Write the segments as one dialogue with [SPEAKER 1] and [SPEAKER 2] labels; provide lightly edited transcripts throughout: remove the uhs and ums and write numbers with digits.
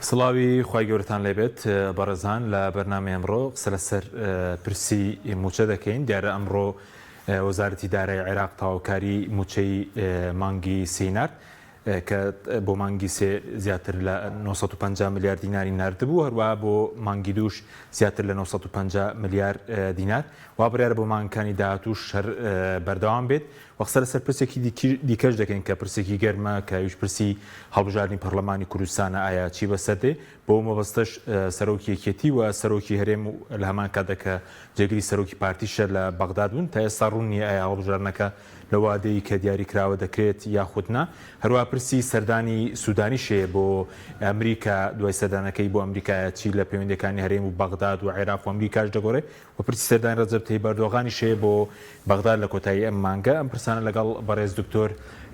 [SPEAKER 1] سڵاوی خوای گەورەتان لێبێت بەڕێزان لە بەرنامەی ئەمڕۆ قسە لەسەر پرسی مووچە دەکەین دیارە ئەمڕۆ وەزارەتی دارایی عێراق تەواوکاری مووچەی مانگی سێی نارد کە بۆ مانگی سێ زیاتر لە 950 ملیار دیناری ناردبوو هەروەها بۆ مانگی دووش زیاتر لە 950 ملیار دینار وا بڕیارە بۆ مانگەکانی داهاتووش هەر بەردەوام بێت و قسە لەسەر پرسێکی دیکەش دەکەین کە پرسێکی گەرمە کە ئەویش پرسی هەڵبژاردنی پەرلەمانی کوردستانە ئایا چی بەسەر دێ بۆ مەبەستەش سەرۆکی یەکێتی و سەرۆکی هەرێم و لە هەمان کاتدا کە جێگری سەرۆکی پارتیشە لە بەغداد بوون تا ئێستا ڕوون نییە ئایا هەڵبژاردنەکە لە وادەی کە دیاری کراوە دەکرێت یاخود نا هەروەها پرسی سەردانی سودانیش هەیە بۆ ئەمریکا دوای سەردانەکەی بۆ ئەمریکا چی لە پەیوەندیەکانی هەرێم و بەغداد و عێراق و ئەمریکاش دەگۆڕێ و پرسی سەردانی ڕەجەب تەیب ئەردۆغانیش هەیە بۆ بەغداد لە کۆتایی ئەم مانگە. ئەم پرسانە لەگەڵ بەڕێز دکتۆر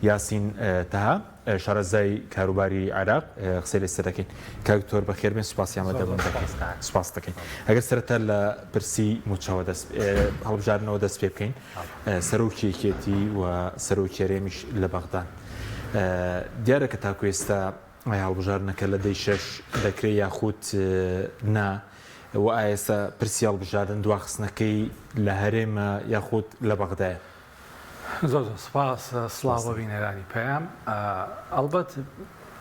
[SPEAKER 1] یاسین تەها شارەزای کاروباری عێراق قسەی لەسەر دەکەین. کاک دکتۆر بەخێربێن سوپاسی ئامادەبوون دەکەین. سوپاس دەکەین. ئەگەر سەرەتا لە پرسی مووچەوە دەست هەڵبژاردنەوە دەست پێ بکەین سەرۆکی یەکێتی و سەرۆکی هەرێمیش لە بەغدان. دیارە کە تاکو ئێستا ئایا هەڵبژاردنەکە لە دەی شەش دەکرێ یاخود نا و ئایا ئێستا پرسی هەڵبژاردن دواخستنەکەی لە هەرێمە یاخود لە بەغدایە؟
[SPEAKER 2] زۆر زۆر سپاس سڵاو بۆ بینەرانی پەیام. ئەڵبەت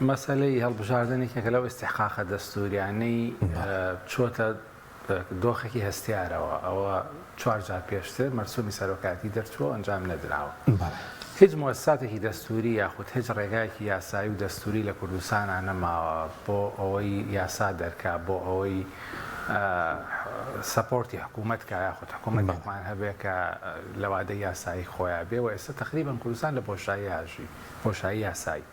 [SPEAKER 2] مەسەلەی هەڵبژاردن یەکێکە لەو ئیستیحقاقە دەستووریانەی چۆتە دۆخێکی هەستیارەوە، ئەوە چوار جار پێشتر مەرسومی سەرۆکایەتی دەرچووە و ئەنجام نەدراوە. هیچ موئەسساتێکی دەستووری یاخود هیچ ڕێگایەکی یاسایی و دەستووری لە کوردستانا نەماوە بۆ ئەوەی یاسا دەرکا، بۆ ئەوەی support ی حکوومەت کا یاخود حکوومەتێکمان هەبێ کە لە وادەی یاسایی خۆیا بێ و ئێستا تەقریبەن کوردستان لە بۆشایی ئاژی، بۆشایی یاسایی.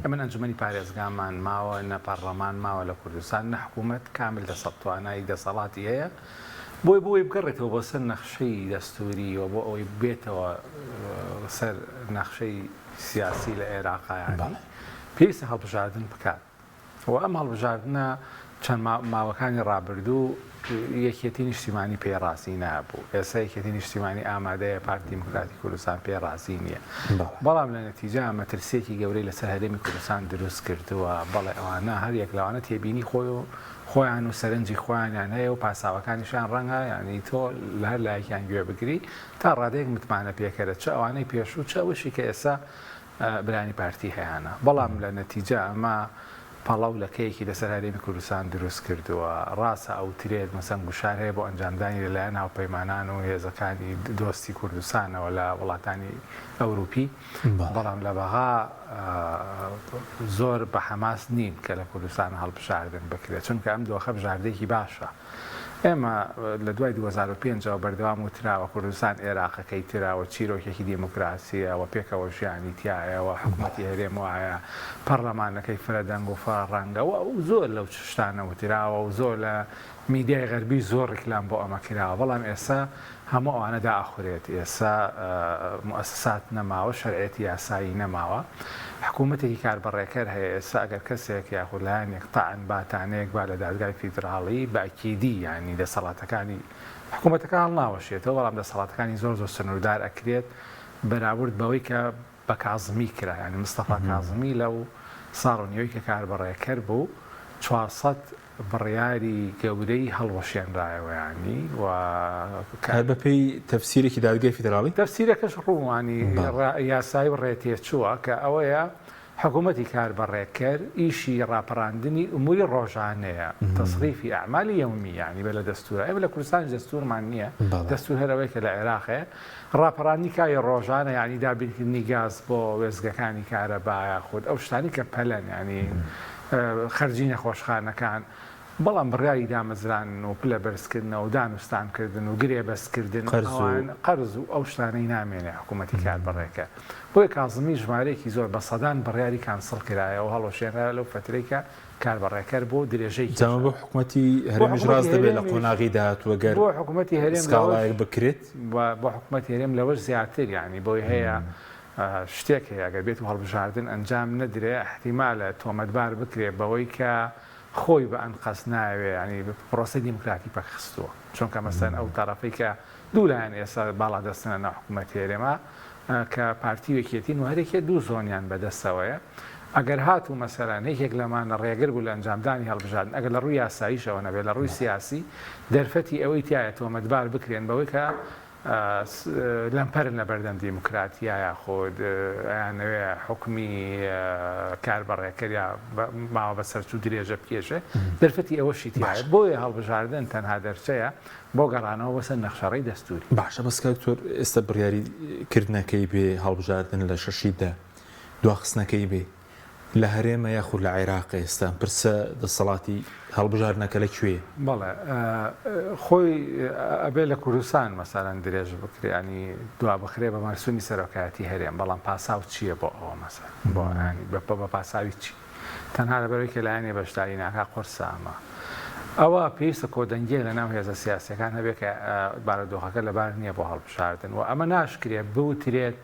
[SPEAKER 2] ئێمە نە ئەنجومەنی پارێزگامان ماوە، نە پەڕڵەمان ماوە لە کوردستان، نە حکوومەت کامل دەسەڵ توانای دەسەڵاتی هەیە. بۆیە بۆ ئەوەی بگەڕێتەوە بۆ سەر نەخشەی دەستووری و بۆ ئەوەی بێتەوە سەر نەخشەی سیاسی لە عێراقا یانی پێویستە هەڵبژاردن بکات. و ئەم هەڵبژاردنە چەند ماوەکانی ڕابردوو یەکێتی نیشتیمانی پێی ڕازی نابوو، ئێستا یەکێتی نیشتیمانی ئامادەیە، پارتی دیموکراتی کوردستان پێی ڕازی نییە، بەڵام لە نەتیجە مەترسییەکی گەورەی لەسەر هەرێمی کوردستان دروست کردووە، بەڵێ ئەوانە هەر یەک لەوانە تێبینی خۆی و خۆیان و سەرنجی خۆیانیان هەیە و پاساوەکانیشیان ڕەنگە یانی تۆ لە هەر لایەکیان گوێ بگری تا ڕادەیەک متمانە پێکەرە چ ئەوانەی پێشوو چ ئەوەشی کە ئێستا برایانی پارتی هەیانە بەڵام لە نەتیجە ئەمە پەڵە و لەکەیەکی لەسەر هەرێمی کوردستان دروست کردووە ڕاستە ئەوترێت مەسەن گوشار هەیە بۆ ئەنجامدانی لەلایەن هاوپەیمانان و هێزەکانی دۆستی کوردستانەوە لە وڵاتانی ئەوروپی بەڵام لە بەغا زۆر بە حەماس نین کە لە کوردستان هەڵبژاردن بکرێت چونکە ئەم دۆخە بژاردەیەکی باشە ئێمە لە دوای 2005 ەوە بەردەوام وتراوە کوردستان ئێراقەکەی ترە و چیرۆکێکی دیموکراسییە و پێکەوە ژیانی تیایە و حکومەتی هەرێم وایە، پەڕلەمانەکەی فرە دەنگ و فرە ڕەنگە و زۆر لەو شتانە وتراوە و زۆر لە میدیای غەربی زۆر ڕیکلام بۆ ئەمە کراوە بەڵام ئێستا هەموو ئەوانە دائەخورێت ئێستا موئەسەسات نەماوە شەرعیەتی یاسایی نەماوە حکوومەتێکی کاربەڕێکەر هەیە ئێستا ئەگەر کەسێک یاخود لایەنێک تەعن با تانەیەک با لە دادگای فیدراڵی بە ئەکیدی یانی دەسەڵاتەکانی حکوومەتەکە هەڵناوەشێتەوە بەڵام دەسەڵاتەکانی زۆر زۆر سنووردار ئەکرێت بەراورد بەوەی کە بە کازمی کرا یانی مستەفا کازمی لەو ساڵ و نیوەی کە کاربەڕێکەر بوو 400 بڕیاری گەورەی هەڵوەشێنرایەوە یانی و
[SPEAKER 1] کە. هەر بەپێی تەفسیرێکی دادگای فیدراڵی؟
[SPEAKER 2] تەفسیرەکەش ڕووانی یاسایی و ڕێتێچووە کە ئەوەیە حکوومەتی کاربەڕێکەر ئیشی ڕاپەڕاندنی ئوموری ڕۆژانەیە، تصریفی اعمال یومی، یانی بە لە دەستوورە ئێمە لە کوردستانیش دەستوورمان نییە، دەستوور هەر ئەوەیە کە لە عێراق هەیە، ڕاپەڕاندنی کاری ڕۆژانە یانی دابینکردنی گاز بۆ وێستگەکانی کارەبا یاخود ئەو شتانەی کە پەلەن یانی خەرجی نەخۆشخانەکان، بەڵام بڕیاری دامەزراندن و پلە بەرزکردنەوە و دانوستانکردن و گرێبەستکردن ئەوان قەرز و ئەو شتانەی نامێنێ حکوومەتی کاربەڕێکەر. بۆیە کازمی ژمارەیەکی زۆر بە سەدان بڕیاری cancel کرایەوە و هەڵوەشێنرایەوە لەو فەترەی کە کاربەڕێکەر بوو درێژەی
[SPEAKER 1] کێشا. جا بۆ حکومەتی هەرێمیش ڕاست دەبێت لە قۆناغی داهاتوو ئەگەر سکاڵایەک بکرێت؟
[SPEAKER 2] بۆ حکومەتی هەرێم لەوەش زیاتر یانی بۆی هەیە شتێک هەیە ئەگەر بێت و هەڵبژاردن ئەنجام نەدرێ ئیحتیمالە تۆمەتبار بکرێ بەوەی کە خۆی بە ئەنقەست نایەوێ یانی پرۆسەی دیموکراتی پەک خستووە چونکە مەسەلەن ئەو تەڕەفەی کە دوو لایەن ئێستا باڵادەستن لە ناو حکوومەتی هەرێما کە پارتی و یەکێتین و هەرێکێ دوو زۆنیان بەدەستەوەیە. ئەگەر هاتوو مەسەلەن یەکێک لەمانە ڕێگر بوو لە ئەنجامدانی هەڵبژاردن ئەگەر لە ڕووی یاساییشەوە نەبێت لە ڕووی سیاسی دەرفەتی ئەوەی تیایە تۆمەتبار بکرێن بەوەی کە لەمپەرن لە بەردەم دیموکراتیا یاخود ئەیانەوێ حوکمی کاربەڕێکەر یا ماوە بەسەرچوو درێژە بکێشێ دەرفەتی ئەوەشی تیایە بۆیە هەڵبژاردن تەنها دەرچەیە بۆ گەڕانەوە بۆ سەر نەخشەڕێی دەستووری.
[SPEAKER 1] باشە بەس کاک دکتۆر ئێستا بڕیاری کردنەکەی بێ هەڵبژاردن لە شەشی دە دواخستنەکەی بێ لە هەرێمە یاخود لە عێراق ئێستا ئەم پرسە دەسەڵاتی هەڵبژاردنەکە لە کوێیە؟
[SPEAKER 2] بەڵێ خۆی ئەبێ لە کوردستان مەسەلەن درێژ بکرێ یانی دوا بخرێ بە مەرسومی سەرۆکایەتی هەرێم بەڵام پاساو چییە بۆ ئەوە مەسەلەن بۆ یانی بە پاساوی چی؟ تەنها لەبەرئەوەی کە لایەنێ بەشداری ناکا قورسە ئەمە. ئەوە پێویستە کۆدەنگیەک لەناو هێزە سیاسیەکان هەبێ کە بارودۆخەکە لەبار نیە بۆ هەڵبژاردن و ئەمە ناشکرێ بوترێت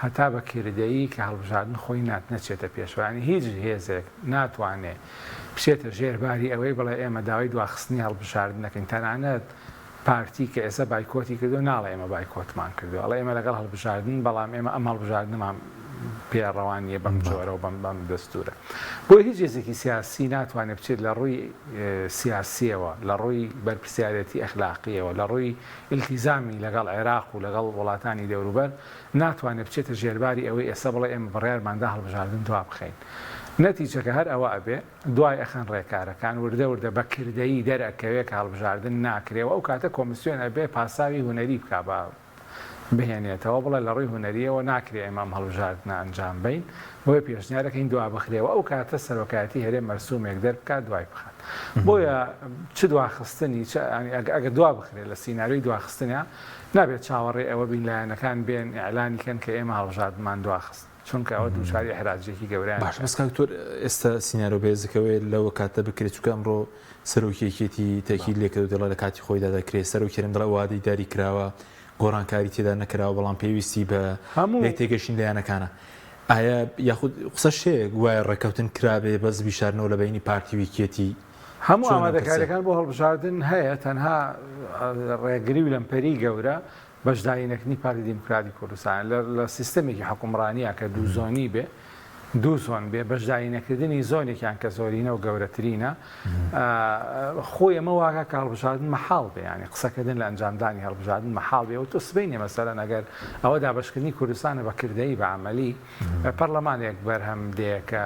[SPEAKER 2] هەتا بە کردەیی کە هەڵبژاردن خۆی نات نەچێتە پێشەوە یانی هیچ هێزێک ناتوانێ بچێتە ژێر باری ئەوەی بڵێ ئێمە داوای دواخستنی هەڵبژاردن دەکەین تەنانەت پارتی کە ئێستا بایکۆتی کردووە ناڵێ ئێمە بایکۆتمان کردووە، ئەڵێ ئێمە لەگەڵ هەڵبژاردنین بەڵام ئێمە ئەم هەڵبژاردنەمان پێ ڕەوا نییە بەم جۆرە و بەم بەم دەستوورە. بۆیە هیچ هێزێکی سیاسی ناتوانێت بچێت لە ڕووی سیاسییەوە، لە ڕووی بەرپرسیارێتی ئەخلاقییەوە، لە ڕووی ئیلتیزامی لەگەڵ عێراق و لەگەڵ وڵاتانی دەوروبەر ناتوانێت بچێتە ژێرباری ئەوەی ئێستا بڵێ ئێمە بڕیارمان دا هەڵبژاردن دوابخەین. نەتیجەکە هەر ئەوە ئەبێ. دوای ئەخەن ڕێکارەکان وردە وردە بە کردەیی دەرئەکەوێ کە هەڵبژاردن ناکرێ و ئەو کاتە کۆمسیۆن ئەبێ پاساوی هونەری بکا بە بهێنێتەوە بڵێ لە ڕووی هونەرییەوە ناکرێ ئێمە ئەم هەڵبژاردنە ئەنجام بەین بۆیە پێشنیار ئەکەین دوا بخرێ و ئەو کاتە سەرۆکایەتی هەرێم مەرسومێک دەربکات دوای بخات بۆیە چ دواخستنی چ ئەگەر دوا بخرێ لە سیناریۆی دواخستنیا نابێت چاوەڕێ ئەوە بین لایەنەکان بێن ئیعلانی کەن کە ئێمە هەڵبژاردنمان دواخست. چونکە ئەوە دووچاری ئیحراجیەکی گەورەیان
[SPEAKER 1] باشە بەس کاک دکتۆر ئێستا سیناریۆ بەهێزەکەوەیە لەوە کاتە بکرێت چونکە ئەمڕۆ سەرۆکی یەکێتی تەئکید لێکرد و دەڵێ لە کاتی خۆیدا دەکرێت سەرۆکی هەرێم دەڵێ وادەی دیاری کراوە گۆڕانکاری تێدا نەکراوە بەڵام پێویستی بە
[SPEAKER 2] هەموو
[SPEAKER 1] لێکتێگەیشتن لە یانەکانە ئایا یاخود قسەش هەیە گوایە ڕێککەوتن کرابێ بەس بیشارنەوە لە بەینی پارتی و یەکێتی
[SPEAKER 2] هەموو
[SPEAKER 1] چۆن ئەم پرسە؟
[SPEAKER 2] ئامادەکاریەکان بۆ هەڵبژاردن هەیە تەنها ڕێگری و لەمپەری گەورە بەشداری نەکردنی پارتی دیموکراتی کوردستان لە لە سیستەمێکی حوکمڕانییا کە دوو زۆنی بێ دوو زۆن بێ بەشداری نەکردنی زۆنێکیان کە زۆرینە و گەورەترینە خۆی ئەمە واکا کە هەڵبژاردن مەحاڵ بێ یانی قسەکردن لە ئەنجامدانی هەڵبژاردن مەحاڵ بێ و تۆ سبەینێ مەسەلەن ئەگەر ئەوە دابەشکردنی کوردستانە بە کردەیی بە عەمەلی پەرلەمانێک بەرهەم دێ کە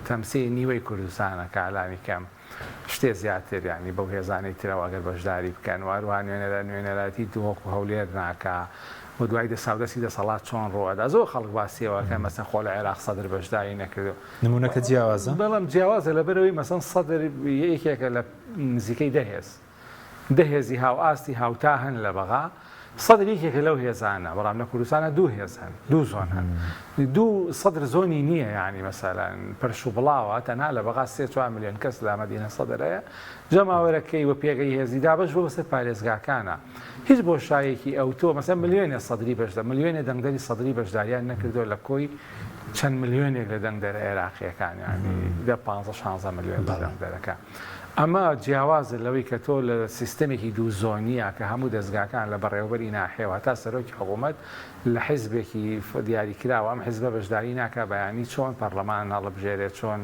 [SPEAKER 2] تەمسیلی نیوەی کوردستانە کە لانی کەم شتێ زیاتر یانی بەو هێزانەی ترەوە ئەگەر بەشداری بکەن و هەروەها نوێنەرە نوێنەرایەتی دهۆک و هەولێر ناکا و دوای دەساودەستی دەسەڵات چۆن ڕوو ئەدا زۆر خەڵک باسی ئەوە ئەکەن مەسەن خۆ لە عێراق سەدر بەشداری نەکردو
[SPEAKER 1] نمونەکە جیاوازە؟
[SPEAKER 2] بەڵام جیاوازە لەبەرئەوەی مەسەن سەدر یەکێکە لە نزیکەی دە هێز دە هێزی هاوئاستی هاوتا هەن لە بەغا، سەدر یەکێکە لەو هێزانە، بەڵام لە کوردستانا دوو هێز هەن، دوو زۆن هەن، دوو سەدر زۆنی نییە یانی مەسەلەن پرش و بڵاوە، تەنها لە بەغا سێ چوار ملیۆن کەس لە مەدینە سەدر هەیە، جەماوەرەکەی و پێگەی هێزی دابەش بووە بەسەر پارێزگاکانا، هیچ بۆشایەکی ئەوتۆ مەسەلەن ملیۆنێ سەدری بەشدار ملیۆنێ دەنگدەری سەدری بەشداریان نەکردووە لە کۆی چەند ملیۆنێک لە دەنگدەرە عێراقییەکان یانی دە پانزە شانزە ملیۆن لە دەنگدەرەکان. ئەمە جیاوازە لەوەی کە تۆ لە سیستەمێکی دوو زۆنییە کە هەموو دەزگاکان لە بەڕێوەبەری ناحیەوە هەتا سەرۆکی حکوومەت لە حیزبێکی دیاریکراوە ئەم حیزبە بەشداری ناکا بەیانی چۆن پەڕلەمان هەڵبژێرێ چۆن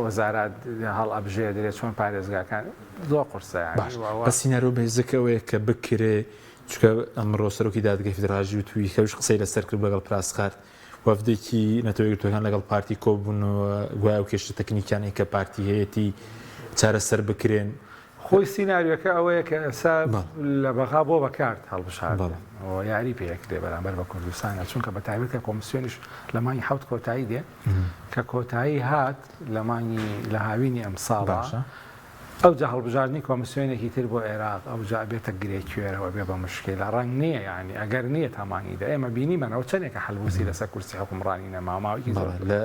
[SPEAKER 2] وەزارات هەڵئەبژێردرێ چۆن پارێزگاکان زۆر قورسە یانی
[SPEAKER 1] باش بەس سیناریۆ بەهێزەکە ئەوەیە کە بکرێ چونکە ئەمڕۆ سەرۆکی دادگەی فیدراڵی وتووی کە ئەویش قسەی لەسەر کرد لەگەڵ پراسخارت وەفدێکی نەتەوە یەکگرتووەکان لەگەڵ پارتی کۆببوونەوە، گوایە ئەو کێشە تەکنیکیانەی کە پارتی هەیەتی چارەسەر بکرێن.
[SPEAKER 2] خۆی سیناریۆکە ئەوەیە کە ئێستا لە بەغا بۆ بە کارت هەڵبژاردن و یاری پێ ئەکرێ بەرامبەر بە کوردستانە، چونکە بە تایبەت کە کۆمسیۆنیش لە مانگی حەوت کۆتایی دێ، کە کۆتایی هات لە مانگی لە هاوینی ئەمساڵا ئەوجا هەڵبژاردنی کۆمسیۆنێکی تر بۆ عێراق ئەوجا ئەبێتە گرێ کوێرەوە ئەبێ بە مشکیلە ڕەنگ نییە یانی ئەگەر نییە تا مانگی دە ئێمە بینیمان ئەوە چەنێکە حەلبوسی لەسەر کورسی حوکمڕانی نەماوە ماوەیەکی زۆر
[SPEAKER 1] بەڵێ لە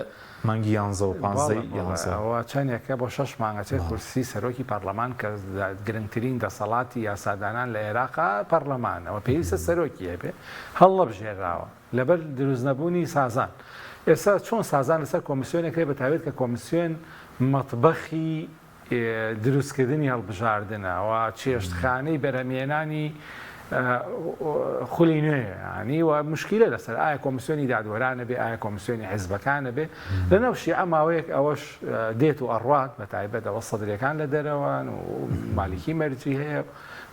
[SPEAKER 1] مانگی یانزە و پانزەی
[SPEAKER 2] بەڵێ بەڵێ
[SPEAKER 1] یانزە.
[SPEAKER 2] ئەوە چەنێکە بۆ شەش مانگ ئەچێت کورسی سەرۆکی پەڕلەمان کە گرنگترین دەسەڵاتی یاسادانان لە عێراقا پەڕلەمانە و پێویستە سەرۆکی هەبێ هەڵنەبژێراوە لەبەر دروستنەبوونی سازان ئێستا چۆن سازان لەسەر کۆمسیۆن ئەکرێ بەتایبەت کە کۆمسیۆن مەتبەخی دروستکردنی هەڵبژاردنە و چێشتخانەی بەرهەمهێنانی. خولی نوێ ینی و مشکیلە لەسەر ئایا کۆمسیۆنی دادوەرانە بێ ئایا کۆمسیۆنی حزبەکانە بێ لەناو شیعە ماوەیەک ئەوەش دێت و ئەڕوات بە تایبەت ئەوە سەدرەکان لە دەرەوەن و مالیکی مەرجی هەیە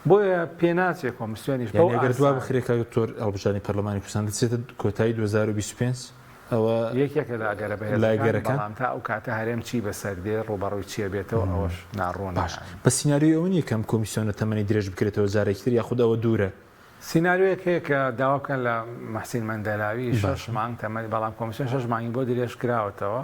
[SPEAKER 2] بۆیە پێناچێ کۆمسیۆنیش
[SPEAKER 1] بەو ئەگەر دوا بخرێ کاک دکتۆر هەڵبژاردنی پەرلەمانی کوردستان دەچێتە کۆتایی 2025 ئەوە
[SPEAKER 2] یەکێکە لە ئەگەرە بەهێزەکان بەڵام تا ئەو کاتە هەرێم چی بەسەر دێ ڕووبەڕووی چیە بێتەوە ئەوەش ناڕوونە.
[SPEAKER 1] باش بەس سیناریۆی ئەوە نییە کە ئەم کۆمیسیۆنە تەمەنی درێژ بکرێتەوە جارێکی تر یاخود ئەوە دوورە؟
[SPEAKER 2] سیناریۆیەک هەیە کە داوا بکەن لە موحسین مەندەلاوی شەش مانگ تەمەنی بەڵام کۆمیسیۆن شەش مانگی بۆ درێژ کراوەتەوە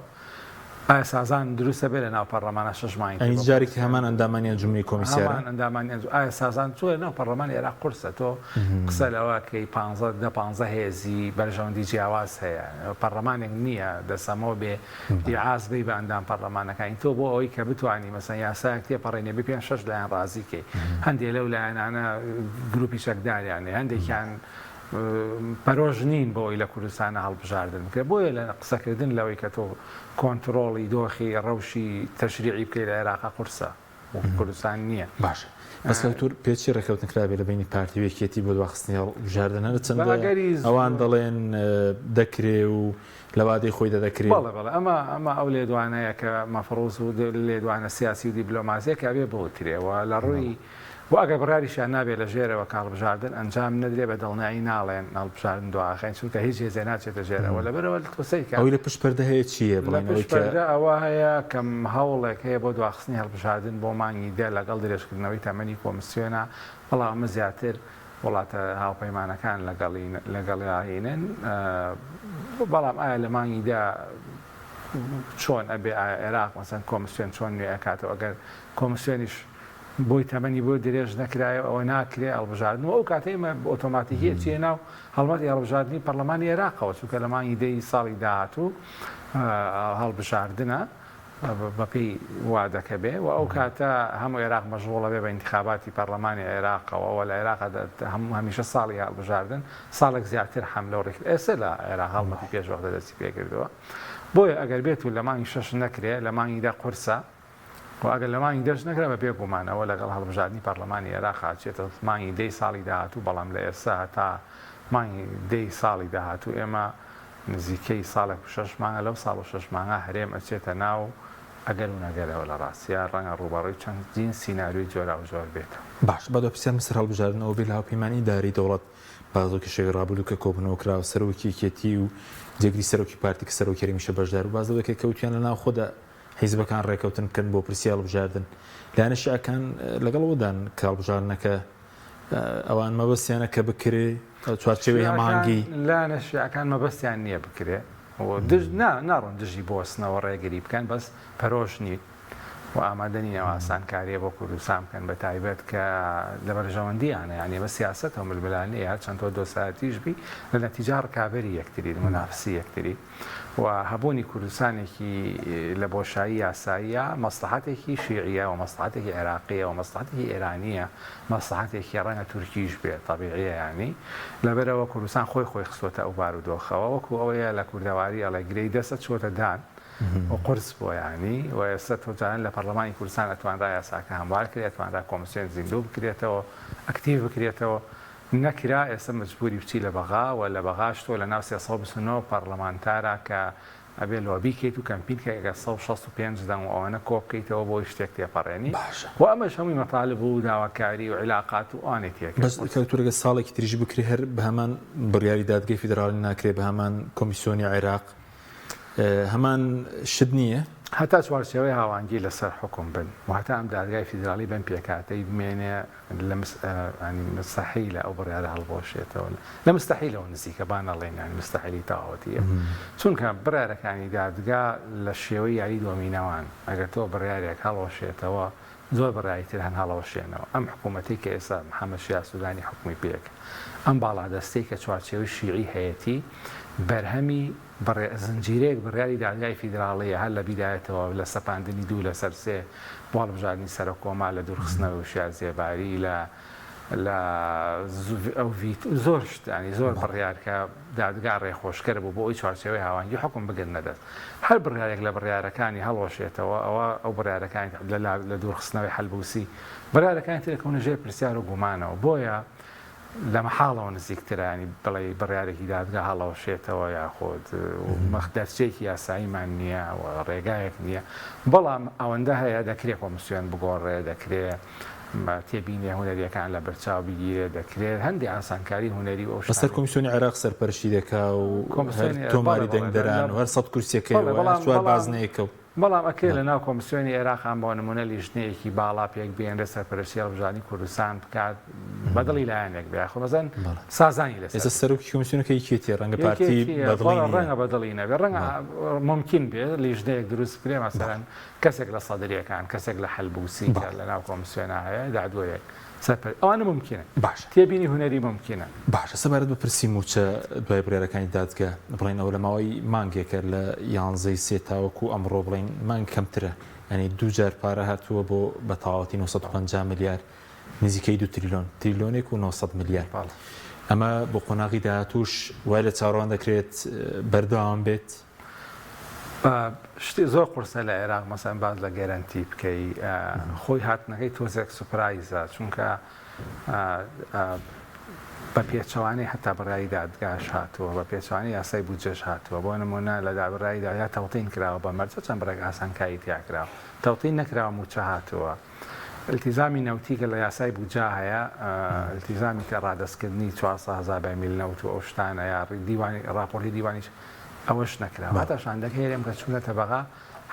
[SPEAKER 2] ئایا سازان دروستە بێ لە ناو پەڕلەمانا شەش مانگی تر
[SPEAKER 1] ئەی جارێکی تر هەمان ئەندامانی ئەنجومەنی کۆمیسیارە؟
[SPEAKER 2] هەمان ئەندامانی ئەنجو ئایا سازان چونکە لە ناو پەڕلەمانی عێراق قورسە تۆ قسە لەوە کەی پانزە دە پانزە هێزی بەرژەوەندی جیاواز هەیە پەڕلەمانێک نییە دەسەمۆ بێ ئیعاز بی بە ئەندام پەڕلەمانەکانی تۆ بۆ ئەوەی کە بتوانی مەسەن یاسایەک تێپەڕێنی بێ پێنج شەش لایەن ڕازی کەی هەندێ لەو لایەنانە گروپی چەکداریان هەیە هەندێکیان پەرۆش نین بۆ ئەوەی لە کوردستانە هەڵبژاردن بکرێت بۆیە لە قسەکردن لەوەی کە تۆ کۆنتڕۆڵی دۆخی ڕەوشی تەشریعی بکەی لە عێراقا قورسە و کوردستان نییە.
[SPEAKER 1] باشە بەس کاک تور پێچی ڕێکەوتن کرابێ لە بەینی پارتی و یەکێتی بۆ دواخستنی هەڵبژاردن هەر چەندە ئەوان دەڵێن دەکرێ و لە وادەی خۆیدا دەکرێ.
[SPEAKER 2] بەڵێ بەڵێ ئەمە ئەمە ئەو لێدوانەیە کە مەفڕوز و لێدوانە سیاسی و دیبلۆماسیە کە ئەبێ بوترێ و لە ڕووی و ئەگەر بڕیاریشیان نابێ لە ژێرەوە کە هەڵبژاردن ئەنجام نەدرێ بە دڵنیایی ناڵێن هەڵبژاردن دواخەین چونکە هیچ هێزێ ناچێتە ژێرەوە لەبەرئەوە تۆ سەیرکە
[SPEAKER 1] ئەوەی لە پشت پەردە هەیە چییە
[SPEAKER 2] لە
[SPEAKER 1] بڵێن
[SPEAKER 2] پشت
[SPEAKER 1] ئەوەی کە
[SPEAKER 2] پەردە ئەوە هەیە کە هەوڵێک هەیە بۆ دواخستنی هەڵبژاردن بۆ مانگی دە لەگەڵ درێژکردنەوەی تەمەنی کۆمسیۆنە بەڵام ئەمە زیاتر وڵاتە هاوپەیمانەکان لەگەڵی لەگەڵیاینن بەڵام ئایا لە مانگی دە چۆن ئەبێ ئایا عێراق مەسەن کۆمسیۆن چۆن نوێ ئەکاتەوە ئەگەر کۆمسیۆنیش بۆی تەمەنی بۆ درێژ نەکرایەوە ئەوە ناکرێ هەڵبژاردن و ئەو کاتەی ئێمە ئۆتۆماتیکی ئەچیە ناو هەڵمەتی هەڵبژاردنی پەرلەمانی عێراقەوە چونکە لە مانگی دەی ساڵی داهاتوو هەڵبژاردنە بەپێی وادەکە بێ و ئەو کاتە هەموو عێراق مەشغوڵە بێ بە ئینتخاباتی پەرلەمانی عێراقەوە و لە عێراق هەموو هەمیشە ساڵی هەڵبژاردن ساڵێک زیاتر حەملە و ڕێک ئێستا لە عێراق هەڵمەتی پێشوەختە دەستی پێکردووە بۆیە ئەگەر بێت و لە مانگی شەش نەکرێ لە مانگی دە قورسە و ئەگەر لە مانگی دەش نەکرا بە بێ گومان ئەوە لەگەڵ هەڵبژاردنی پەڕلەمانی ئێراق ئەچێتە مانگی دەی ساڵی داهاتوو، بەڵام لە ئێستا هەتا مانگی دەی ساڵی داهاتوو ئێمە نزیکەی ساڵێک و شەش مانگە، لەو ساڵ و شەش مانگە هەرێم ئەچێتە ناو ئەگەر و نەگەرەوە لە ڕاستیا ڕەنگە ڕووبەڕووی چەندین سیناریۆی جۆراوجۆر بێتەوە.
[SPEAKER 1] باش با دوا پرسیارم لەسەر هەڵبژاردن ئەوە بێ لە هاوپەیمانیی ئیدارەی دەوڵەت بازۆکی شەوی ڕابردوو کە کۆبوونەوە کرا و سەرۆکی یەکێتی و جێگری سەرۆکی پارتی کە سەرۆکی هەرێمیشە بەشدار بوو باس لەوە دەکرێت کە وتیان لە ناوخۆدا حیزبەکان ڕێکەوتن بکەن بۆ پرسی هەڵبژاردن. لایەنە شیعەکان لەگەڵ ئەوەدان کە هەڵبژاردنەکە ئەوان مەبەستیانە کە بکرێ چوارچێوەی هەماهەنگی.
[SPEAKER 2] لایەنە شیعەکان مەبەستیان نییە بکرێ و دژ نا ناڕۆن دژی بوەستنەوە ڕێگری بکەن بەس پەرۆش نین و ئامادە نین ئەو ئاسانکارییە بۆ کوردستان بکەن بە تایبەت کە لە بەرژەوەندییانە یانی ئەمە سیاسەتە و ململانێیە هەرچەند تۆ دۆستایەتیش بی لە نەتیجە ڕکابەری یەکترین مونافسی یەکتری. و هەبوونی کوردستانێکی لە بۆشایی یاساییە مەسڵەحەتێکی شیعیە و مەسڵەحەتێکی عێراقیە و مەسڵەحەتێکی ئێرانیە مەسڵەحەتێکی ڕەنگە تورکیش بێ تەبیعیە یانی لەبەرئەوە کوردستان خۆی خۆی خستۆتە ئەو بارودۆخەوە وەکو ئەوەیە لە کوردەواری ئەڵێ گرێی دەستت چۆتە دان و قورس بووە یانی و ئێستا تۆ جاران لە پەڕلەمانی کوردستان ئەتوانرا یاساکە هەموار کرێ ئەتوانرا کۆمسیۆن زیندوو بکرێتەوە ئەکتیڤ بکرێتەوە نەکرا ئێستا مەجبوری بچی لە بەغا و لە بەغاش تۆ لە ناو 329 پەڕلەمانتارا کە ئەبێ لۆبی کەیت و کەمپین کەی ئەگەر 165 دەنگ و ئەوەنە کۆ بکەیتەوە بۆی شتێک تێپەڕێنی
[SPEAKER 1] باشە.
[SPEAKER 2] و ئەمەش هەمووی مەتالب و داواکاری و عیلاقات و ئەوانەی تێکرد
[SPEAKER 1] بەس کاک تورک گەر ساڵێکی تریش بکرێ هەر بە هەمان بڕیاری دادگەی فیدراڵی ناکرێ بە هەمان کۆمیسیۆنی عێراق هەمان شت نییە؟
[SPEAKER 2] هەتا چوارچێوەی هاوانگی لەسەر حوکم بن و هەتا ئەم دادگای فیدراڵی بەم پێکهاتەی بمێنێ لە یانی مستەحیلە ئەو بڕیارە هەڵبوەشێتەوە لە مستەحیلەوە نزیکە با نەڵێین یانی مستەحیلی تەواوەتیە چونکە بڕیارەکانی دادگا لە شێوەی یاری دۆمینەوان ئەگەر تۆ بڕیارێک هەڵوەشێتەوە زۆر بڕیاری تر هەن هەڵەوەشێنەوە ئەم حکوومەتەی کە ئێستا محەممەد شیاع سوودانی حوکمی پێکە ئەم باڵادەستەی کە چوارچێوەی شیعی هەیەتی بەرهەمی بڕێ زنجیرەیەک بڕیاری دادگای فیدراڵییە هەر لە بیدایەتەوە لە سەپاندنی دوو لەسەر سێ بۆ هەڵبژاردنی سەرۆک کۆمار لە دوورخستنەوەی وشیار زێباری لە لە ئەو ڤیت زۆر شت یانی زۆر بڕیار کە دادگا ڕێخۆشکەر بوو بۆ ئەوی چوارچێوەی هاوانگی حوکم بگرنە دەست هەر بڕیارێک لە بڕیارەکانی هەڵوەشێتەوە ئەوە ئەو بڕیارەکانی لە لە دوورخستنەوەی حەلبوسی بڕیارەکانی تر دەکەونە ژێر پرسیار و گومانەوە بۆیە. لە مەحاڵەوە نزیکترە ینی بڵێی بڕیارێکی دادگا هەڵەوەشێتەوە یاخود دەرچەیەکی یاساییمان نییە و ڕێگایەک نییە بەڵام ئەوەندە هەیە دەکرێ کۆمسیۆن بگۆڕێ دەکرێ تێبینیە هونەریەکان لە بەرچاو بگیرێ دەکرێت هەندێ ئاسانکاری هونەری و ئەو
[SPEAKER 1] بەسەر
[SPEAKER 2] شتانەی
[SPEAKER 1] کۆمسیۆنی عێراق سەرپەرشتی دەکا و هەر
[SPEAKER 2] کۆمسیۆنی بەڵێ
[SPEAKER 1] تۆماری
[SPEAKER 2] بەڵێ لە
[SPEAKER 1] دەنگدەران و هەر سەد کورسیەکەی
[SPEAKER 2] بەڵێ
[SPEAKER 1] و هەر
[SPEAKER 2] بەڵام
[SPEAKER 1] چوار
[SPEAKER 2] بەڵام
[SPEAKER 1] بازنەیەکە و
[SPEAKER 2] بەڵام ئەکرێ
[SPEAKER 1] بەڵێ.
[SPEAKER 2] لە ناو کۆمسیۆنی عێراقان بۆ نموونە لیژنەیەکی باڵا پێک بێنرێت سەرپەرشتی هەڵبژاردنی کوردستان بکات بە دڵی لایەنێک بێ یاخود مەسەلەن
[SPEAKER 1] بەڵێ.
[SPEAKER 2] سازانی لەسەر
[SPEAKER 1] ئێستا
[SPEAKER 2] بێ.
[SPEAKER 1] سەرۆکی کۆمسیۆنەکە یەکێتیە ڕەنگە پارتی
[SPEAKER 2] یەکێتیە
[SPEAKER 1] بە دڵی
[SPEAKER 2] بەڵێ
[SPEAKER 1] نییە.
[SPEAKER 2] ڕەنگە بە دڵی نەبێ ڕەنگە
[SPEAKER 1] بەڵێ.
[SPEAKER 2] مومکین بێ لیژنەیەک دروست بکرێ
[SPEAKER 1] بەڵێ.
[SPEAKER 2] مەسەلەن کەسێک لە سەدرییەکان کەسێک لە حەلبوسی کە
[SPEAKER 1] بەڵێ.
[SPEAKER 2] لە ناو کۆمسیۆنا هەیە دادوەرێک سەرپەر ئەوانە مومکینن.
[SPEAKER 1] باشە.
[SPEAKER 2] تێبینی هونەری مومکینە.
[SPEAKER 1] باشە سەبارەت بە پرسی مووچە دوای بڕیارەکانی دادگا بڵێن ئەوە لە ماوەی مانگێکە لە یانزەی سێ تاوەکو ئەمڕۆ بڵێن مانگ کەمترە یانی دوو جار پارە هاتووە بۆ بە تەواوەتی 950 ملیار نزیکەی دو تریلۆن تریلۆنێک و 900 ملیار ئەمە بۆ قۆناغی داهاتووش وای لە چاوەڕوان دەکرێت بەردەوام بێت؟
[SPEAKER 2] شتی زۆر قورسە لە عێراق مەسەن باس لە گەرەنتی بکەی خۆی هاتنەکەی تۆزێک surprise ە چونکە بە پێچەوانەی حتا بڕیاری دادگاش هاتووە بە پێچوانی یاسای بودجەش هاتووە بۆ نمونە لە دابڕایی دادگا تەوتین کراوە بە مەرجە چەند بڕێک ئاسانکاری تیا کراوە تەوتین نەکراوە موچە هاتووە التیزامی نەوتی کە لە یاسای بودجە هەیە التیزامی کە ڕادەستکردنی 400 هەزار بەرمیل نەوت و ئەو شتانە یا دیوانی ڕاپۆرتی دیوانیش ئەوەش نەکراوە هەتا شاندەکەی هەرێم کە چوونەتە بەغا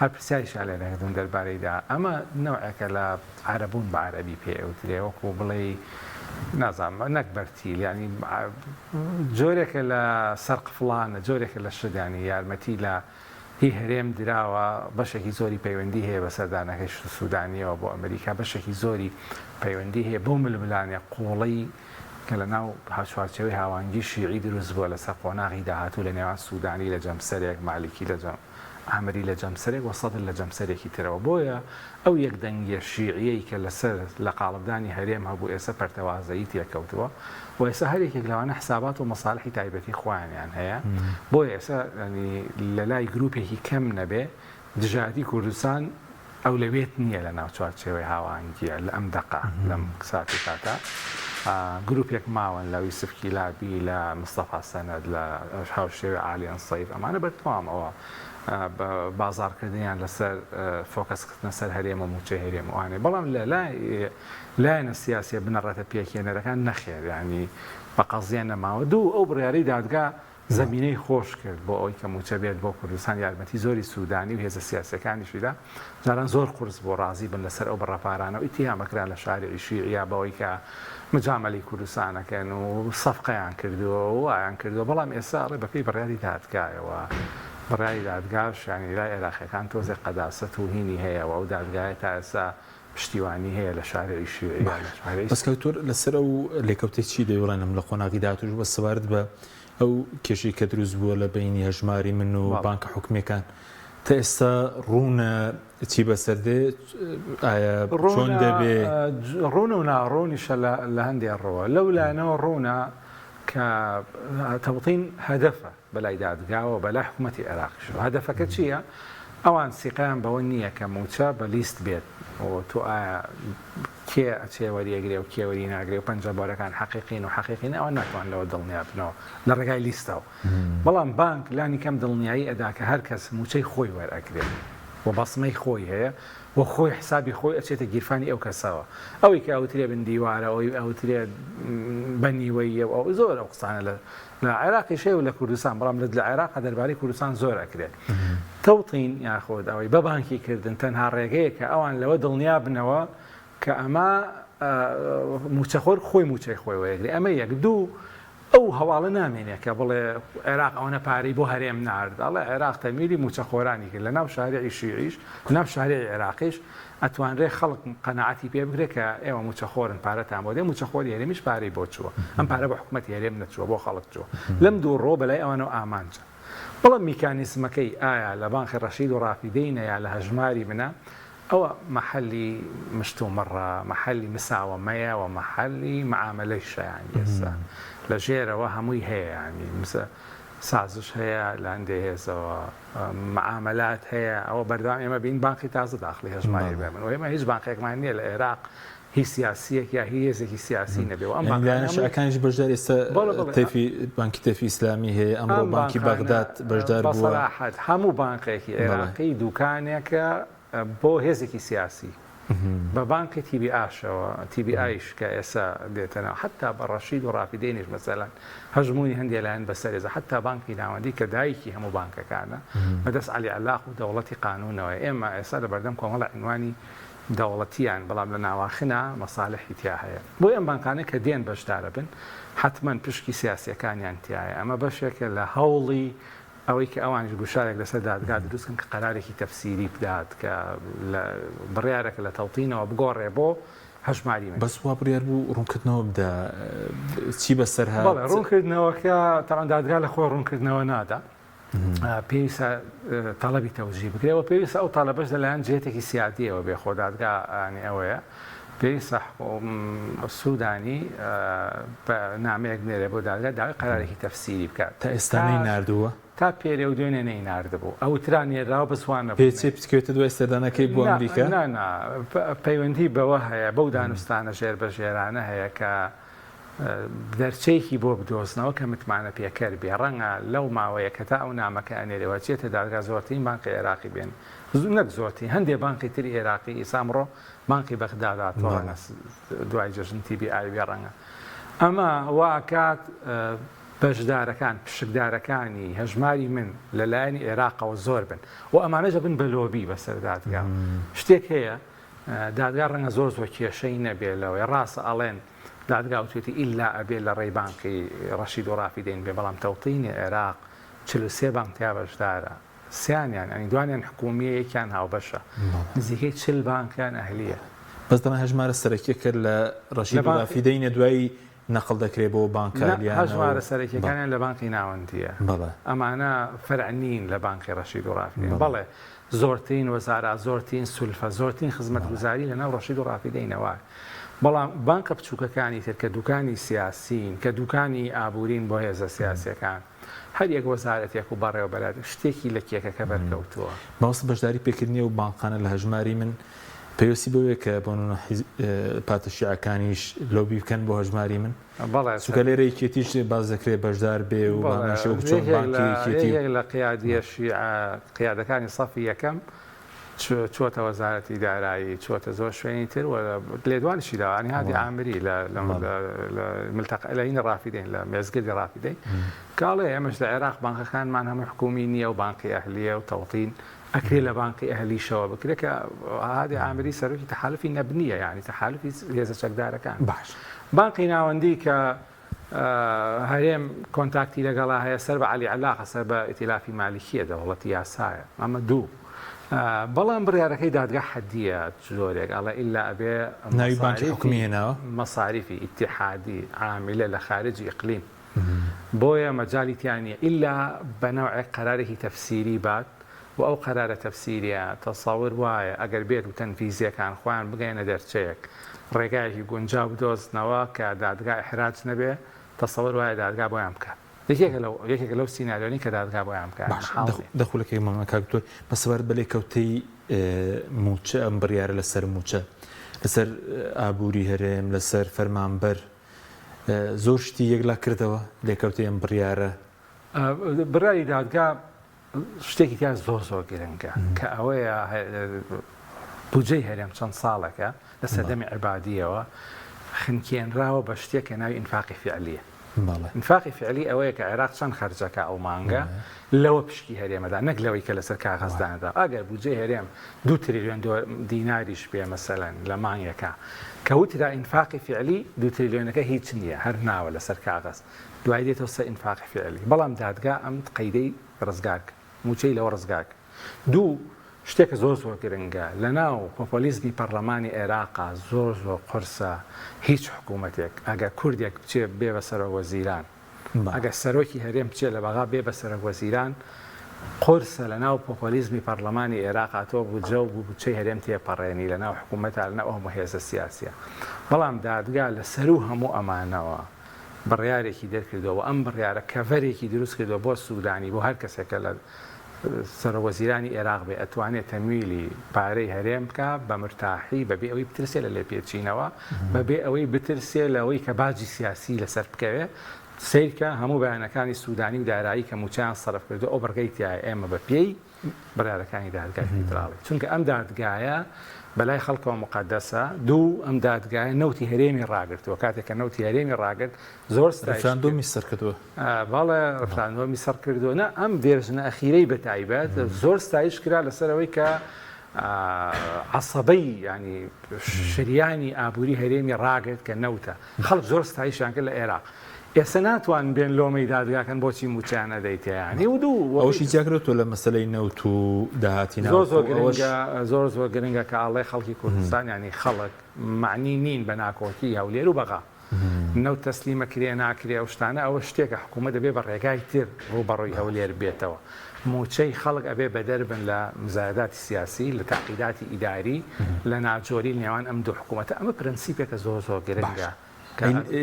[SPEAKER 2] هەر پرسیاریشیان لێ نەکردوون دەربارەی دا ئەمە نەوعێکە لە عەرەبوون بە عەرەبی پێ ئەوترێ وەکو بڵێی نازانم نەک بەرتیل یانی جۆرێکە لە سەرقفڵانە جۆرێکە لە شت یانی یارمەتی لە هی هەرێم دراوە بەشێکی زۆری پەیوەندی هەیە بە سەردانەکەی سوودانیەوە بۆ ئەمریکا بەشێکی زۆری پەیوەندی هەیە بەو ململانێ قووڵەی کە لە ناو چوارچێوەی هاوانگی شیعی دروست بووە لەسەر قۆناغی داهاتوو لە نێوان سوودانی لە جەمسەرێک، مالیکی لە عامری لە جەمسەرێک و سەدر لە جەمسەرێکی ترەوە. بۆیە ئەو یەکدەنگیە شیعیەی کە لەسەر لە قاڵبدانی هەرێم هەبوو ئێسە پەرتەوازەیی تێکەوتووە و ئێسە هەر یەکێک لەوانە حسابات و مەسالحی تایبەتی خۆیانیان هەیە. بۆیە ئێسە لە لای گروپێکی کەم نەبێ دژایەتی کوردستان ئەولەویەت نییە لە ناو چوارچێوەی هاوئاهەنگییە لە ئەم دەقە، لەم سات و کاتە گروپێک ماون لە یوسف کیلابی، لە مستەفا سەنەد، لە هاوشێوەی عالیان سەیف، ئەمانە بەردەوام ئەوە بازاڕکردنیان لەسەر focus خستنە سەر هەرێم و مووچەی هەرێم و ئەوانەیە، بەڵام لە لای لایەنە سیاسییە بنەڕەتە پێکهێنەرەکان نەخێر یانی بە قەزیە نەماوە. دوو، ئەو بڕیارەی دادگا زەمینەی خۆش کرد بۆ ئەوەی کە مووچە بێت بۆ کوردستان، یارمەتی زۆری سوودانی و هێزە سیاسییەکانیشی دا، جاران زۆر قورس بوو ڕازی بن لەسەر ئەو بڕە پارانە و ئیتیهام ئەکران لە شارعی شیعییا بەوەی کە مجامەلەی کوردستان ئەکەن و سەفقەیان کردووە و وایان کردووە، بەڵام ئێستا ئەڵێ بەپێی بڕیاری دادگایە و بڕیاری دادگاش یانی لای عێراقییەکان تۆزێک قەداسەت و هینی هەیە و ئەو دادگایە تا ئێستا پشتیوانی هەیە لە شارعی شیعی یا لە شارعی
[SPEAKER 1] بەس کاک دکتۆر لەسەر ئەو لێکەوتەی چی دەی بڵێنم لە قۆناغی داهاتووش بەس سەبارەت بە ئەو کێشەی کە دروست بووە لە بەینی هەژماری من و بانکە حکومیەکان تا ئێستا ڕوونە چی بەسەر دێ ئایا چۆن دەبێ؟
[SPEAKER 2] ڕوونە و ناڕوونیشە لە هەندێ ڕووە لەو لایەنەوە ڕوونە کە تەوتین هەدەفە بەلای دادگاوە بەلای حکومەتی عێراقیشەوە هەدەفەکە چییە؟ ئەوان سیقەیان بەوە نییە کە مووچە بە لیست بێت و تۆ ئایا کێ ئەچێ وەریئەگرێ و کێ وەری ناگرێ و پەنجەبۆرەکان حەقیقین و حەقیقی نین ئەوان ناتوانن لەوە دڵنیا بنەوە لە ڕێگای لیستەوە بەڵام بانک لانی کەم دڵنیایی ئەدا کە هەر کەس مووچەی خۆی وەرئەگرێ و بەسمەی خۆی هەیە و خۆی حسابی خۆی ئەچێتە گیرفانی ئەو کەسەوە ئەوەی کە ئەوترێ بن دیوارە ئەوەی ئەوترێ بە نیوەییە و ئەو زۆر ئەو قسانە لە لە عێراقیش هەیە و لە کوردستان، بەڵام لە عێراقا دەربارەی کوردستان زۆر ئەکرێت. تەوتین یاخود ئەوەی بە بانکی کردن تەنها ڕێگەیە کە ئەوان لەوە دڵنیا بنەوە کە ئەمە موچەخۆر خۆی موچەی خۆی وەرەگرێ. ئەمە یەک. دوو، ئەو هەواڵە نامێنێ کە بڵێ عێراق ئەوەنە پارەی بۆ هەرێم نارد. ئەڵێ عێراق تەمویلی موچەخۆرانی کرد. لە ناو شارعی شیعیش، ناو شارعی عێراقیش ئەتوانرێ خەڵک قەناعەتی پێ بکرێ کە ئێوە موچەخۆرن پارەتان بۆ دێ، موچەخۆری هەرێمیش پارەی بۆ چووە، ئەم پارە بۆ حکومەتی هەرێم نەچووە بۆ خەڵک چووە، لەم دوو ڕووە بەلای ئەوانەوە ئامانجە. بەڵام میکانیزمەکەی ئایا لە بانقی ڕەشید و ڕافیدەینە یا لە هەژماری منە، ئەوە مەحەلی مشتومڕە، مەحەلی مساوەمەیە و مەحەلی مەعامەلەیشە یانی ئێستا لە ژێرەوە هەمووی هەیە یانی سازش هەیە لە هەندێ هێزەوە. معامەلات هەیە ئەوە بەردەوام ئێمە بین بانقی تازە داخلی هەژماری بێ من و ئێمە هیچ بانقێکمان نییە لە عێراق. هی سیاسیەک یا هی هێزێکی سیاسی نەبێ و ئەم
[SPEAKER 1] یانی لایەنە
[SPEAKER 2] بانکانە هەمووی
[SPEAKER 1] شیعەکانیش بەشدار ئێستا
[SPEAKER 2] بەڵێ بەڵێ
[SPEAKER 1] تەیفی بانکی تەیفی ئیسلامی هەیە ئەمڕۆ
[SPEAKER 2] ئەم
[SPEAKER 1] بانکی
[SPEAKER 2] بانکانە
[SPEAKER 1] بەغداد بەشدار
[SPEAKER 2] بە
[SPEAKER 1] بووە.
[SPEAKER 2] سەراحەت هەموو بانقێکی
[SPEAKER 1] بەڵێ.
[SPEAKER 2] عێراقی دوکانێکە بۆ هێزێکی سیاسی بە بانقی تی بی ئاشەوە تی بی ئایش کە ئێستا دێتە ناو حەتا بە ڕەشید و ڕافیدەینیش مەسەلەن هەژموونی هەندێ لایەن بەسەر هێزە حەتا بانقی ناوەندی کە دایکی هەموو بانکەکانە بەدەست عەلی عەلاق و دەوڵەتی قانوونەوەیە ئێمە ئێستا لە بەردەم کۆمەڵە عینوانی دەوڵەتیان بەڵام لە ناواخنا مەسالحی تیا هەیە بۆیە ئەم بانقانە کە دێن بەشدارەبن حەتمەن پشکی سیاسیەکانیان تیایە ئەمە بەشێکە لە هەوڵی ئەوەی کە ئەوانیش گوشارێک لەسەر دادگا دروست کەن کە قەرارێکی تەفسیری بدات کە لە بڕیارەکە لە تەوتینەوە بگۆڕێ بۆ هەژماری من.
[SPEAKER 1] بەس وا بڕیار بوو ڕوونکردنەوە بدا چی بەسەر هات؟
[SPEAKER 2] بەڵێ ڕوونکردنەوەکە تەبعەن دادگا لە خۆی ڕوونکردنەوە نادا پێویستە تەڵەبی تەوجیه بکرێ و پێویستە ئەو تەڵەبەش لەلایەن جهتێکی سیادیەوە بێ خۆ دادگا ینی ئەوەیە پێویستە سودانی بە نامەیەک بنێرێ بۆ دادگا داوای قەرارێکی تەفسیری بکات.
[SPEAKER 1] تا ئێستا نەیناردووە؟
[SPEAKER 2] تا پێرێ و دوێنێ نەیناردبوو. ئەوترا نێرراوە بەس وا نەبوو.
[SPEAKER 1] پێچێ بکەوێتە دوای سەردانەکەی بۆ
[SPEAKER 2] نا
[SPEAKER 1] ئەمریکا؟
[SPEAKER 2] نا نا پەیوەندی بەوە هەیە بەو دانوستانە ژێربەژێرانە هەیە کە دەرچەیەکی بۆ بدۆزنەوە کە متمانە پێکەر بێ، ڕەنگە لەو ماوەیە کە تا ئەو نامەکە ئەنێرێ و ئەچێتە دادگا زۆرترین بانقی عێراقی بێن، نەک زۆرترین هەندێ بانقی تری عێراقی ئیسا ئەمڕۆ بانقی بەغداد هاتووە ڕەنگە دوای جەژن تی بی ئای بێ ڕەنگە ئەمە وا ئەکات بەشدارەکان پشکدارەکانی هەژماری من لە لایەنی عێراقەوە زۆر بن و ئەمانەش ئەبن بە لۆبی بەسەر دادگا شتێک هەیە دادگا ڕەنگە زۆر زۆر کێشەی نەبێ لەوەی ڕاستە ئەڵێن دادگا وتوێتی ئیلا ئەبێ لە ڕێی بانقی ڕەشید و ڕافیدەین بێ بەڵام تەوتینی عێراق 43 بانق تیا بەشدارە سیانیان یانی دوانیان حکومیە یەکیان هاوبەشە نزیکەی 40 بانقیان ئەهلیە.
[SPEAKER 1] بەس دەڵێن هەژمارە سەرەکیەکە لە ڕەشید و ڕافیدەینە دوایی نەقڵ دەکرێ بۆ بانکە
[SPEAKER 2] نا هەژمارە سەرەکیەکانیان لە بانقی ناوەندیە ئەمانە فەرع نین لە بانقی ڕەشید و ڕافیدەین بەڵێ زۆرترین وەزارات زۆرترین سولفە زۆرترین خزمەتگوزاری لەناو ڕەشید و ڕافیدەینەوە بەڵام بانقە بچووکەکانی تر کە دوکانی سیاسین کە دوکانی ئابوورین بۆ هێزە سیاسیەکان هەر یەک وەزارەتێک و بەڕێوەبەرایەتێک شتێکی لە کێکەکە بەرکەوتووە.
[SPEAKER 1] مامۆستا بەشداری پێکردنی ئەو بانقانە لە هەژماری من پەیوەستی بەوەیە کە بۆ نمونە پارتە شیعەکانیش لۆبی بکەن بۆ هەژماری من؟
[SPEAKER 2] بەڵێ
[SPEAKER 1] چونکە لێرە یەکێتیش باس دەکرێت بەشدار بێ و بە هەمان شێوە وەک چۆن بانکی یەکێتی و.
[SPEAKER 2] یەکێک لە قیادیە شیعە قیادەکانی سەفی یەکەم چووەتە وەزارەتی دارایی، چووەتە زۆر شوێنی تر و لێدوانیشی داوە، یانی هادی عامری لە لە هینی ڕافیدەین، لە مێزگردی ڕافیدەین کە ئەڵێ ئێمەش لە عێراق بانقەکانمان هەمووی حکوومی نییە و بانقی ئەهلییە و تەوتین ئەکرێ لە بانقی ئەهلیشەوە بکرێ کە هادی عامری سەرۆکی تەحالوفی نەبنییە، یانی تەحالوفی هێزە چەکدارەکان.
[SPEAKER 1] باش.
[SPEAKER 2] بانقی ناوەندی کە هەرێم کۆنتاکتی لەگەڵا هەیە سەر بە عەلی عەلاقە سەر بە ئیتیلافی مالیکیە دەوڵەتی یاسایە ئەمە دوو بەڵام بڕیارەکەی دادگا حەدیە جۆرێک ئەڵێ ئیلا ئەبێ
[SPEAKER 1] ناوی بانکی حکومی هێناوە
[SPEAKER 2] مەساریفی ئیتیحادی عامیلە لە خارجی ئیقلیم بۆیە مەجالی تیا نیە ئیلا بە نەوعێک قەرارێکی تەفسیری بات و ئەو قەرارە تەفسیریە تەسەور وایە ئەگەر بێت و تەنفیزیەکان خۆیان بگەیەنە دەرچەیەک ڕێگایەکی گونجاو بدۆزنەوە کە دادگا ئیحراج نەبێ تەسەور وایە دادگا بۆیان بکات یەکێکە لەو یەکێکە لەو سیناریۆنەی کە دادگا بۆیان بکات
[SPEAKER 1] باش
[SPEAKER 2] مەحاڵ نیە.
[SPEAKER 1] دە خولەکێک مامان کاک دکتۆر بە سەبارەت بە لێکەوتەی مووچە ئەم بڕیارە لەسەر مووچە لەسەر ئابووری هەرێم لەسەر فەرمانبەر زۆر شتی یەکلا کردەوە لێکەوتەی ئەم بڕیارە.
[SPEAKER 2] بڕیاری دادگا شتێکی تیا زۆر زۆر گرنگە کە ئەوەیە بودجەی هەرێم چەند ساڵێکە لە سەردەمی عەبادیەوە خنکێنراوە بە شتێک کە ناوی ئینفاقی فعلیە. ئینفاقی فعلی ئەوەیە کە عێراق چەند خەرجەکە ئەو مانگە لەوە پشکی هەرێمەدا نەک لەوەی کە لەسەر کاغەز دانرا. ئەگەر بودجەی هەرێم دوو تریلیۆن دیناریش بێ مەسەلەن لە مانگێکا کە وترا ئینفاقی فعلی دوو تریلیۆنەکە هیچ نییە هەر ناوە لەسەر کاغەز دوای دێتەوە سەر ئینفاقی فیعلی بەڵام دادگا ئەم قەیدەی ڕزگار کرد موچەی لەوە ڕزگار کرد دوو شتێکە زۆر زۆر گرنگە لەناو پۆپۆلیزمی پەڕلەمانی ئێراقا زۆر زۆر قورسە هیچ حکوومەتێک ئەگەر کوردێک بچێ بێ بە سەرۆک وەزیران ئەگەر سەرۆکی هەرێم بچێ لە بەغا بێ بە سەرۆک وەزیران قورسە لەناو پۆپۆلیزمی پەڕلەمانی ئێراقا تۆ بودجە و بودچەی هەرێم تێپەڕێنی لەناو حکوومەتا لەناو ئەو هەموو هێزە سیاسیە بەڵام دادگا لە سەروو هەموو ئەمانەوە بڕیارێکی دەرکردووە و ئەم بڕیارە کەڤەرێکی دروست کردووە بۆ سودانی بۆ هەر کەسێک کە لە. سەرۆکوەزیرانی ئێراق بێ ئەتوانێ تەمویلی پارەی هەرێم بکا بە مرتاحی بەبێ ئەوەی بترسێ لە لێپێچینەوە، بەبێ ئەوەی بترسێ لەوەی کە باجی سیاسی لەسەر بکەوێ. سەیرکە هەموو بەیانەکانی سودانی و دارایی کە موچەیان سەرف کردوە ئەو بڕگەی تیایە ئێمە بە پێی بڕیارەکانی دادگای فیدراڵی چونکە ئەم دادگایە بەلای خەڵکەوە موقەدەسە دوو ئەم دادگایە نەوتی هەرێمی ڕاگرتووە کاتێک کە نەوتی هەرێمی ڕاگرت زۆر ستایش کرد.
[SPEAKER 1] ڕیفراندۆمی سڕ کردووە.
[SPEAKER 2] بەڵێ ڕیفراندۆمی سڕ کردووە نا ئەم version ە ئەخیرەی بە تایبەت زۆر ستایش کرا لەسەر ئەوەی کە عەسەبەی یانی شریانی ئابووری هەرێمی ڕاگرت کە نەوتە خەڵک زۆر ستایشیان کرد لە ئێراق ئێستا ناتوان بێن لۆمەی دادگاکەن بۆچی موچەیان ئەدەیتێ یانی و دوو
[SPEAKER 1] ئەوەشی جیاکردۆتەوە لە مەسەلەی نەوت و داهاتی
[SPEAKER 2] زۆر
[SPEAKER 1] ناوخۆ
[SPEAKER 2] زۆر
[SPEAKER 1] ئەوەش
[SPEAKER 2] گرنگە زۆر زۆر گرنگە کە ئەڵێ خەڵکی کوردستان یانی خەڵک مەعنی نین بە ناکۆکی هەولێر و بەغا نەوت تەسلیم ئەکرێ ناکرێ ئەو شتانە ئەوە شتێکە حکوومەت ئەبێ بە ڕێگای تر ڕووبەڕووی هەولێر بێتەوە مووچەی خەڵک ئەبێ بەدەر بن لە مزایەداتی سیاسی لە تەعقیداتی ئیداری لە ناجۆری نێوان ئەم دوو حکوومەتە ئەمە پرەنسیپێکە زۆر زۆر گرنگە
[SPEAKER 1] باش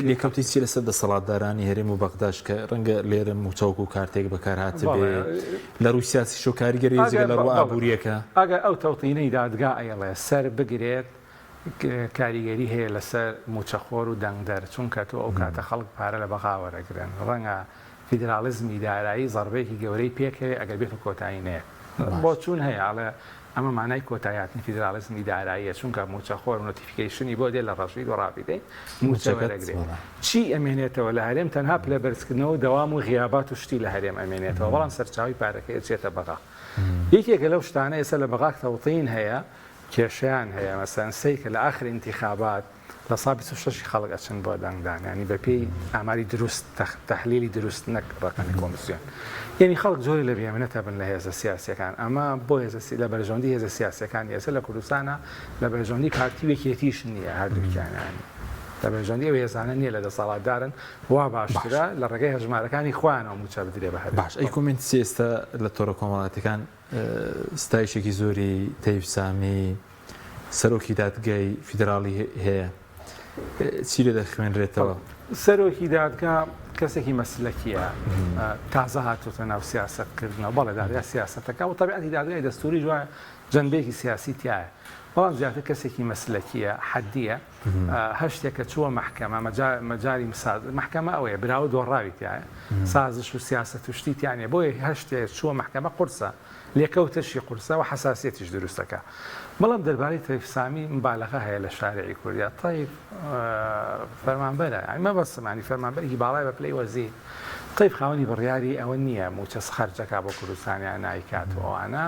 [SPEAKER 1] لێکەوتەی چی لەسەر دەسەڵاتدارانی هەرێم و بەغداش کە ڕەنگە لێرە مووچە وەکو کارتێک بەکار هاتبێ لە ڕووی سیاسیشەوە کاریگەری جگە لە ڕووە ئابوورییەکە؟
[SPEAKER 2] ئەگەر ئەو تەوتینەی دادگا ئەیڵێ سەر بگرێت کاریگەری هەیە لەسەر مووچەخۆر و دەنگدەر، چونکە تۆ ئەو کاتە خەڵک پارە لە بەغا وەرەگرن، ڕەنگە فیدراڵیزمی دارایی زەڕبەیەکی گەورەی پێکەوێ ئەگەر بێت و کۆتایی نەیەت. بۆچوون هەیە ئەڵێ ئەمە مانای کۆتاییهاتنی فیدراڵیزمی داراییە، چونکە مووچەخۆر notification ی بۆ دێ لە ڕەشید و ڕافیدەین مووچە وەرەگرێ. چی ئەمێنێتەوە لە هەرێم؟ تەنها پلەبەرزکردنەوە و دەوام و غیابات و شتی لە هەرێم ئەمێنێتەوە، بەڵام سەرچاوەی پارەکەی ئەچێتە بەغا. یەکێکە لەو شتانە ئێستا لە بەغا تەوتین هەیە، کێشەیان هەیە مەسەلەن سەیرکە لە ئاخر ئینتیخابات لە سا 26 ی خەڵک ئەچن بۆ دەنگدان یانی بە پێی ئاماری دروست تەحلیلی دروست نەک ڕەقەمی کۆمیسیۆن یعنی خەڵک زۆری لە بێمنەتە بن لە هێزە سیاسیەکان ئەمە بۆ هێزە لە بەرژەوەندی هێزە سیاسیەکان ئێستا لە کوردستانە لە بەرژەوەندی پارتی و یەکێتیش نییە هەردووکیان یانی لە بەرژەوەندی ئەو هێزانە نییە لە دەسەڵاتدارن وا باشترە لە ڕێگەی هەژمارەکانی خۆیانەوە مووچە بدرێ بە هەر
[SPEAKER 1] باش ئەی comment چی ئێستا لە تۆڕە کۆمەڵایەتیەکان ستایشێکی زۆری تەیف سامی سەرۆکی دادگای فیدراڵی هەیە چی لێ دەخوێنرێتەوە؟
[SPEAKER 2] سەرۆکی دادگا کەسێکی مەسلەکیە تازە هاتوتە ناو سیاسەت کردنەوە بەڵێ دادگا سیاسەتەکە و تەبیعەتی دادگای دەستوری جوایە جەنبێکی سیاسی تایە بەڵام زیاتر کەسێکی مەسلەکیە حەدیە هەر شتێک کە چووە مەحکەمە مەجالی مساز مەحکەمە ئەوەیە براوە دۆڕاوی تایە سازش و سیاسەت و شتی تیا نیە بۆیە هەر شتێک چووە مەحکەمە قورسە لێکەوتەشی قورسە و حەساسیەتیش دروستەکە بەڵام دەربارەی تەیف سامی مبالەغە هەیە لە شارعی کوردیا تەیف فەرمانبەرە یانی مەبەستم یانی فەرمانبەرێکی باڵای بە پلەی وەزیر تەیف خاوەنی بڕیاری ئەوە نییە مووچە خەرجەکا بۆ کوردستان یان نایکات و ئەوانە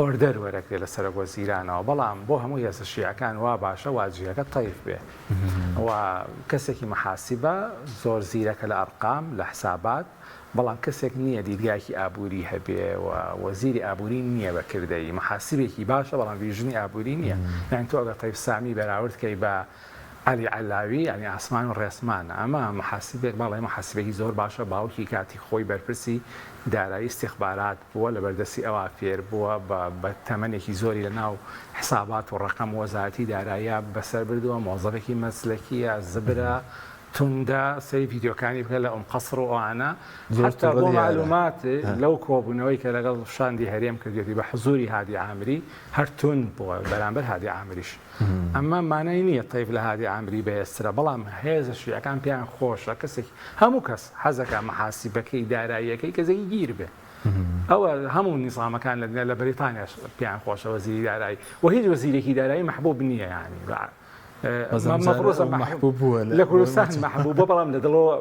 [SPEAKER 2] order وەرەگرێ لە سەرۆک وەزیرانەوە بەڵام بۆ هەموو هێزە شیعەکان وا باشە واجیهەکە تەیف بێ و کەسێکی محاسبە زۆر زیرەکە لە ئەرقام لە حسابات بەڵام کەسێک نییە دیدگایەکی ئابووری هەبێ و وەزیری ئابووری نییە بە کردەیی محاسبێکی باشە بەڵام vision ی ئابووری نییە یانی تۆ ئەگەر تەیف سامی بەراورد کەی بە عەلی عەلاوی یانی ئاسمان و ڕێسمانە ئەمە محاسبێک بەڵێ محاسبێکی زۆر باشە باوکی کاتی خۆی بەرپرسی دارایی ئیستیخبارات بووە لەبەردەستی ئەوا فێر بووە بە بە تەمەنێکی زۆری لە ناو حسابات و ڕەقەم وەزارەتی داراییا بەسەر بردووە مۆزەفێکی مەسلەکیە زبرە توندە سەیری ڤیدیۆکانی بکە لە ئوم قەسڕ و ئەوانە
[SPEAKER 1] زۆر
[SPEAKER 2] حتا
[SPEAKER 1] توڕە
[SPEAKER 2] بۆ
[SPEAKER 1] دیارە
[SPEAKER 2] معلومات لەو کۆبوونەوەی کە لەگەڵ شاندی هەرێم کردوێتی بە حزوری هادی عامری هەر توند بووە بەرامبەر هادی عامریش ئەمە مانای نییە تەیف لە هادی عامری بەهێزترە، بەڵام هێزە شیعەکان پێیان خۆشە کەسێکی هەموو کەس حەزەکا محاسیبەکەی داراییەکەی کەسێکی گیر بێ ئەوە هەموو نیزامەکان لە دنیا لە بەریتانیاش پێیان خۆشە وەزیری دارایی و هیچ وەزیرێکی دارایی مەحبوب نییە یانی مەفروزە
[SPEAKER 1] مەحبوب بووە
[SPEAKER 2] لە کوردستان مەحبوبە بەڵام لە دڵەوە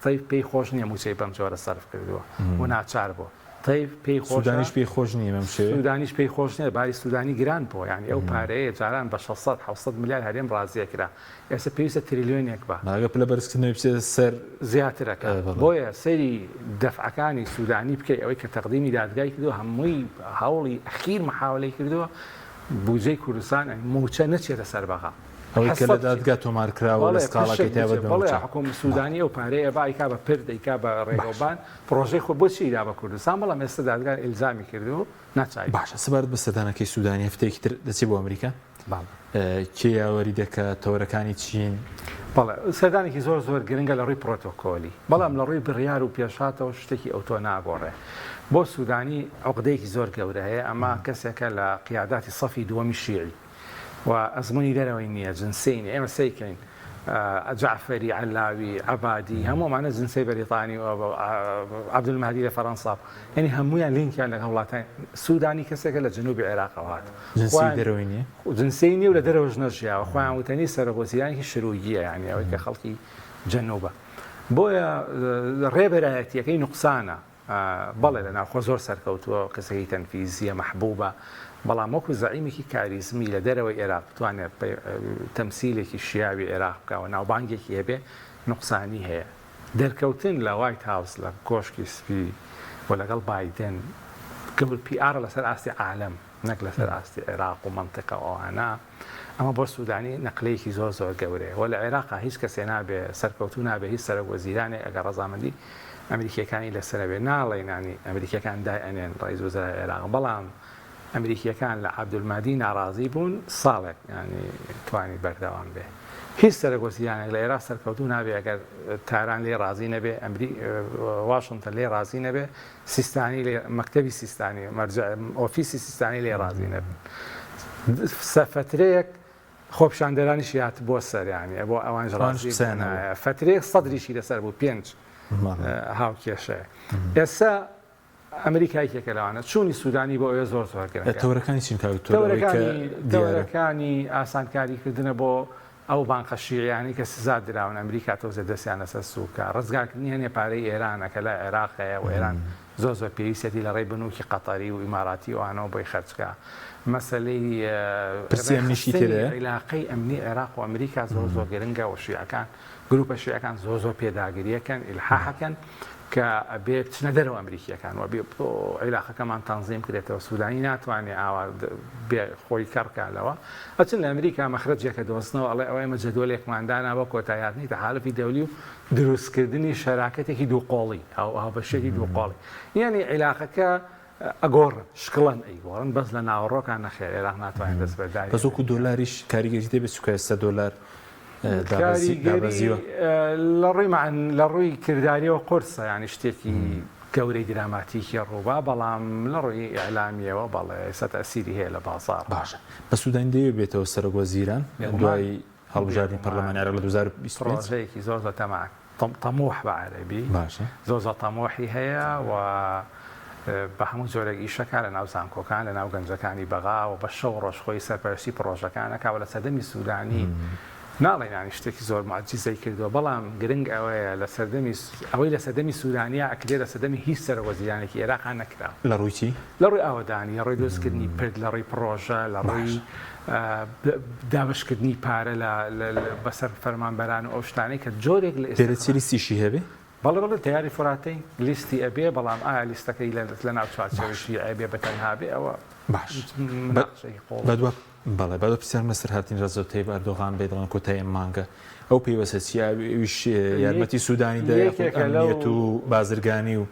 [SPEAKER 2] تەیف پێی خۆش نییە مووچەی بەم جۆرە سەرف کردووە و ناچار بووە. تەیف پێی خۆشە.
[SPEAKER 1] سودانیش پێی خۆش نییە بەم شێوەیە.
[SPEAKER 2] سودانیش پێی خۆش نییە، باری سودانی گران بووە، یانی ئەو پارەیە جاران بە 600 700 ملیار هەرێم ڕازی ئەکرا، ئێستا پێویستە تریلیۆنێک بە.
[SPEAKER 1] ئەگەر پلە بەرزکردنەوەی بچێتە سەر.
[SPEAKER 2] زیاتر ئەکا. بۆیە سەیری دەفعەکانی سودانی بکەی ئەوەی کە تەقدیمی دادگای کردووە هەمووی هەوڵی ئەخیر محاوەلەی کردووە بوجەی کوردستان مووچە نەچێتە سەر بەغا.
[SPEAKER 1] ئەوەی کە لە دادگا تۆمار کراوە لە سکاڵاکەی تایبەت بە مووچە.
[SPEAKER 2] حکوم سودانی ئەو پارەیە با ئەیکا بە پرد ئەیکا بە ڕێگەوبان پڕۆژەی خۆی بۆچی ئیدا بە کوردستان بەڵام ئێستا دادگا ئیلزامی کردووە ناچاری.
[SPEAKER 1] باشە سەبارەت بە سەردانەکەی سودانی هەفتەیەکی تر دەچێ بۆ ئەمریکا؟ کێ یاوەری دەکا؟ تەوەرەکانی چین؟
[SPEAKER 2] بەڵێ، سەردانێکی زۆر زۆر گرنگە لە ڕووی پرۆتۆکۆلی، بەڵام لە ڕووی بڕیار و پێشهاتەوە شتێکی ئەوتۆ ناگۆڕێ. بۆ سوودانی عوقدەیەکی زۆر گەورە هەیە، ئەمە کەسێکە لە قیاداتی سەفی دووەمی شیعی و ئەزموونی دەرەوەی نییە، جنسیەی نییە. ئێمە سەیرکەین جەعفەری، عەلاوی، عەبادی هەموو ئەمانە جنسیەی بەریتانی و عەبدولمەهدی لە فەرەنسا بوو. یانی هەموویان لینکیان لەگەڵ وڵاتانی سوودانی کەسێکە لە جنوبی عێراقەوە هات.
[SPEAKER 1] جنسیەی دەرەوەی نییە؟
[SPEAKER 2] جنسیەی نییە و لە دەرەوەش نەژیاوە. خۆیان وتەنی سەرۆکوەزیرانێکی شروگییە یانی ئەوەی کە خەڵکی جنوبە. بۆیە ڕێبەرایەتییەکەی نوقسانە. بەڵێ لە ناوخۆ زۆر سەرکەوتووە، کەسێکی تەنفیزییە، مەحبوبە، بەڵام وەکو زەعیمێکی کاریزمی لە دەرەوەی عێراق بتوانێت تەمسیلێکی شیاوی عێراق بکا و ناوبانگێکی هەبێ، نوقسانی هەیە. دەرکەوتن لە وایت هاوس، لە کۆشکی سپی و لەگەڵ بایدن گەور PR ە لەسەر ئاستی عالەم نەک لەسەر ئاستی عێراق و مەنتیقە و ئەوانە. ئەمە بۆ سودانی نەقلەیەکی زۆر زۆر گەورەیە و لە عێراقا هیچ کەسێ نابێ سەرکەوتوو نابێ هیچ سەرۆک وەزیرانێک ئەگەر ڕەزامەندی ئەمریکیەکانی لەسەرە بێ ناڵێین یانی ئەمریکیەکان دای ئەنێن ڕئیس وزرای عێراق بەڵام ئەمریکیەکان لە عەبدولمادی ناڕازی بوون ساڵێک یانی توانی بەردەوام بێ هیچ سەرۆک وەزیرانێک لە عێراق سەرکەوتوو نابێ ئەگەر تاران لێی ڕازی نەبێ ئەمری واشنتن لێی ڕازی نەبێ سیستانی لێ مەکتەبی سیستانی مەرجع ئۆفیسی سیستانی لێ ڕازی نەبن فەترەیەک خۆپیشاندەرانیشی هاتبووە سەر یانی بۆ ئەوانیش
[SPEAKER 1] ئەوانیش
[SPEAKER 2] ڕازی
[SPEAKER 1] قسەیان
[SPEAKER 2] بوون
[SPEAKER 1] هەبوو.
[SPEAKER 2] فەترەیەک سەدریشی لەسەر بوو پێنج
[SPEAKER 1] بەڵێ.
[SPEAKER 2] هاوکێشەیە ئێستا ئەمریکا یەکێکە لەوانە چوونی سوودانی بۆ ئەوێ زۆر زۆر گرنگە
[SPEAKER 1] تەوەرەکانی چین کاک دکتۆر ئەوەی کە
[SPEAKER 2] تەوەرەکانی
[SPEAKER 1] دیارە
[SPEAKER 2] تەوەرەکانی ئاسانکاریکردنە بۆ ئەو بانقە شیعیانەی کە سزا دراون ئەمریکا تۆزێ دەستیان لەسەر سووکە، ڕزگارکردنی هەنێ پارەی ئێرانە کە لای عێراق هەیە و ئێران زۆر زۆر پێویستیەتی لە ڕێی بنووکی قەتەری و ئیماراتی و ئەوانەوە بۆی خەرج کا. مەسەلەی
[SPEAKER 1] پرسی ئەمنیشی
[SPEAKER 2] ڕێکخستنی
[SPEAKER 1] تێدایە؟
[SPEAKER 2] عیلاقەی ئەمنی عێراق و ئەمریکا زۆر زۆر گرنگە و شیعەکان گرووپە شیعەکان زۆر زۆر پێداگرییەکەن، ئیلحاحەکەن کە ئەبێ بچنە دەرەوە ئەمریکییەکان و ئەبێ عیلاقەکەمان تەنزیم کرێتەوە، سوودانی ناتوانێ ئاوا بێ خۆی کەڕ کا لەوە. ئەچن لە ئەمریکا مەخرەجێک ئەدۆزنەوە ئەڵێ ئەوە ئێمە جەدوەلێکمان دانا بۆ کۆتاییهاتنی تەحالوفی دەولی و دروستکردنی شەراکەتێکی دووقۆڵی هاوبەشیەکی دووقۆڵی یانی عیلاقەکە ئەگۆڕن شکڵەن ئەیگۆڕن بەس لە ناوەڕۆکا نەخێر عێراق ناتوانێت دەستبەرداری
[SPEAKER 1] بەس وەکو
[SPEAKER 2] ئەمریکا
[SPEAKER 1] دۆلاریش کاریگەری دەبێت چونکە ئێستا دۆلار
[SPEAKER 2] کاریگەری
[SPEAKER 1] دابەزیوە.
[SPEAKER 2] لە ڕووی مەعن لە ڕووی کرداریەوە قورسە یانی شتێکی گەورەی دراماتیکی ڕووبا بەڵام لە ڕووی ئیعلامیەوە بەڵێ ئێستا تەئسیری هەیە لە بازاڕ.
[SPEAKER 1] باشە بە سوودانی دەیەوێ بێتەوە سەرۆک وەزیران
[SPEAKER 2] بێگومان
[SPEAKER 1] دوای هەڵبژاردنی
[SPEAKER 2] بێگومان
[SPEAKER 1] پەرلەمانی عێراق لە 2025؟
[SPEAKER 2] پڕۆژەیەکی زۆر زۆر تەماع تەموح بە عەرەبی
[SPEAKER 1] باشە.
[SPEAKER 2] زۆر زۆر تەموحی هەیە و بە هەموو جۆرێک ئیشەکا لە ناو زانکۆکان لە ناو گەنجەکانی بەغا و بە شەو ڕۆژ خۆی سەرپەرشتی پڕۆژەکان ئەکا و لە سەردەمی سوودانی ناڵێین یانی شتێکی زۆر موعجیزەی کردووە بەڵام گرنگ ئەوەیە لە سەردەمی ئەوەی لە سەردەمی سوودانیا ئەکرێ لە سەردەمی هیچ سەرۆک وەزیرانێکی ئێراقا نەکراوە.
[SPEAKER 1] لە ڕووی چی؟
[SPEAKER 2] لە ڕووی ئاوەدانی، لە ڕووی دروستکردنی پرد، لە ڕووی پڕۆژە، لە ڕووی
[SPEAKER 1] باشە.
[SPEAKER 2] دابەشکردنی پارە لە بەسەر فەرمانبەران و ئەو شتانەی کە جۆرێک لە
[SPEAKER 1] دەرەچێ
[SPEAKER 2] ئیستیقرار.
[SPEAKER 1] لیستیشی هەبێ؟
[SPEAKER 2] بەڵێ بەڵێ تەیاری فوراتەی لیستی ئەبێ بەڵام ئایا لیستەکەی لە ناو چوارچێوەی
[SPEAKER 1] باش.
[SPEAKER 2] شیعە بێ بە تەنها بێ ئەوە
[SPEAKER 1] باش بە
[SPEAKER 2] مناقشەیەکی قووڵە.
[SPEAKER 1] بە دوا بەڵێ بە دوا پرسیارم لەسەر هاتنی ڕەجەب تەیب ئەردۆغان بێ دەڵێن کۆتایی ئەم مانگە ئەو پەیوەستە چییە ئەویش یارمەتی سوودانی دا یاخود
[SPEAKER 2] یەکێکە لەو
[SPEAKER 1] ئەمنیەت و بازرگانی و.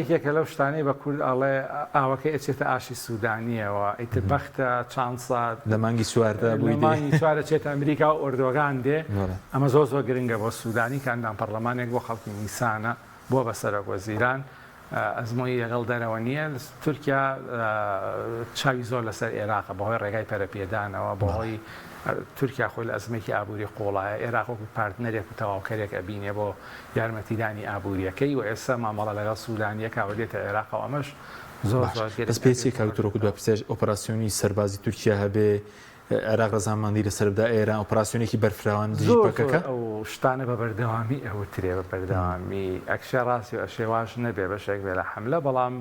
[SPEAKER 2] یەکێکە لەو شتانەی بە کورد ئەڵێ ئاوەکەی ئەچێتە ئاشی سوودانییەوە ئیتر بەختە چانسە
[SPEAKER 1] لە مانگی چواردا
[SPEAKER 2] لە
[SPEAKER 1] بووی دێ.
[SPEAKER 2] مانگی چوار ئەچێتە ئەمریکا و ئۆردۆگان دێ
[SPEAKER 1] بەڵێ.
[SPEAKER 2] ئەمە زۆر زۆر گرنگە بۆ سوودانی کە ئەندام پەڕلەمانێک بۆ خەڵکی میسانە بووە بە سەرۆک وەزیران ئەزموونی لەگەڵ دەرەوە نییە، تورکیا چاوی زۆر لەسەر ئێراقە بەهۆی ڕێگای پەرەپێدانەوە، بەهۆی تورکیا خۆی لە ئەزمێکی ئابووری قوڵایە، ئێراق وەکو پارتنەرێک و تەواوکەرێک ئەبینێ بۆ یارمەتیدانی ئابووریەکەی و ئێستا مامەڵە لەگەڵ سوودانیەکا و دێتە ئێراقەوە ئەمەش زۆر
[SPEAKER 1] باش
[SPEAKER 2] زۆر
[SPEAKER 1] بەس
[SPEAKER 2] گرنگ
[SPEAKER 1] پێ
[SPEAKER 2] ئەبێ
[SPEAKER 1] چیە
[SPEAKER 2] بۆ
[SPEAKER 1] کاک دکتۆر وەکو دوا
[SPEAKER 2] هەردوولا.
[SPEAKER 1] پرسیار ئۆپەراسیۆنی سەربازی تورکیا هەبێ عێراق ڕەزامەندی لەسەر بدا ئێران ئۆپەراسیۆنێکی بەرفراوان دژی
[SPEAKER 2] زۆر زۆر
[SPEAKER 1] پەکەکە؟
[SPEAKER 2] ئەو شتانە بە بەردەوامی ئەوترێ بە بەردەوامی ئەکشێ ڕاستی و ئەشێ واش نەبێ بەشێک بێ لە حەملە بەڵام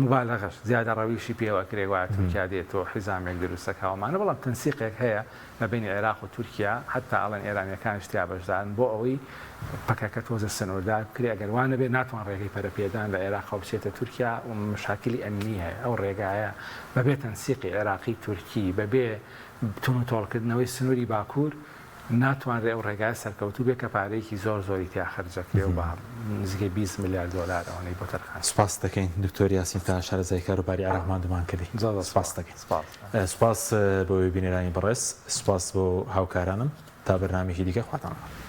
[SPEAKER 2] موبالەغەش زیادەڕەویشی پێوە ئەکرێ گوایە تورکیا دێت و حیزامێک دروست ئەکا و ئەمانە بەڵام تەنسیقێک هەیە لە بەینی عێراق و تورکیا حەتا ئەڵێن ئێرانیەکانیش تیا بەشدارن بۆ ئەوەی پەکەکە تۆزێ سنوردار بکرێ ئەگەر وا نەبێ ناتوان ڕێگەی پەرەپێدان لە عێراقەوە بچێتە تورکیا و مشاکلی ئەمنی هەیە ئەو ڕێگایە بەبێ تەنسیقی عێراقی تورکی بەبێ تونوتۆڵکردنەوەی سنوری باکور. ناتوانرێ ئەو ڕێگایە سەرکەوتوو بێ کە پارەیەکی زۆر زۆری تیا خەرج ئەکرێ و بە نزیکەی 20 ملیار دۆلار ئەوەنەی بۆ تەرخان.
[SPEAKER 1] سوپاست دەکەین دکتۆر یاسین تا شارەزای کاروباری عێراق ماندوومان کردی.
[SPEAKER 2] زۆر زۆر
[SPEAKER 1] سوپاست دەکەین. سوپاس. سوپاس بۆ بینەرانی بەڕێز، سوپاس بۆ هاوکارانم. تا بەرنامەیەکی دیکە خواتان لەگەڵ.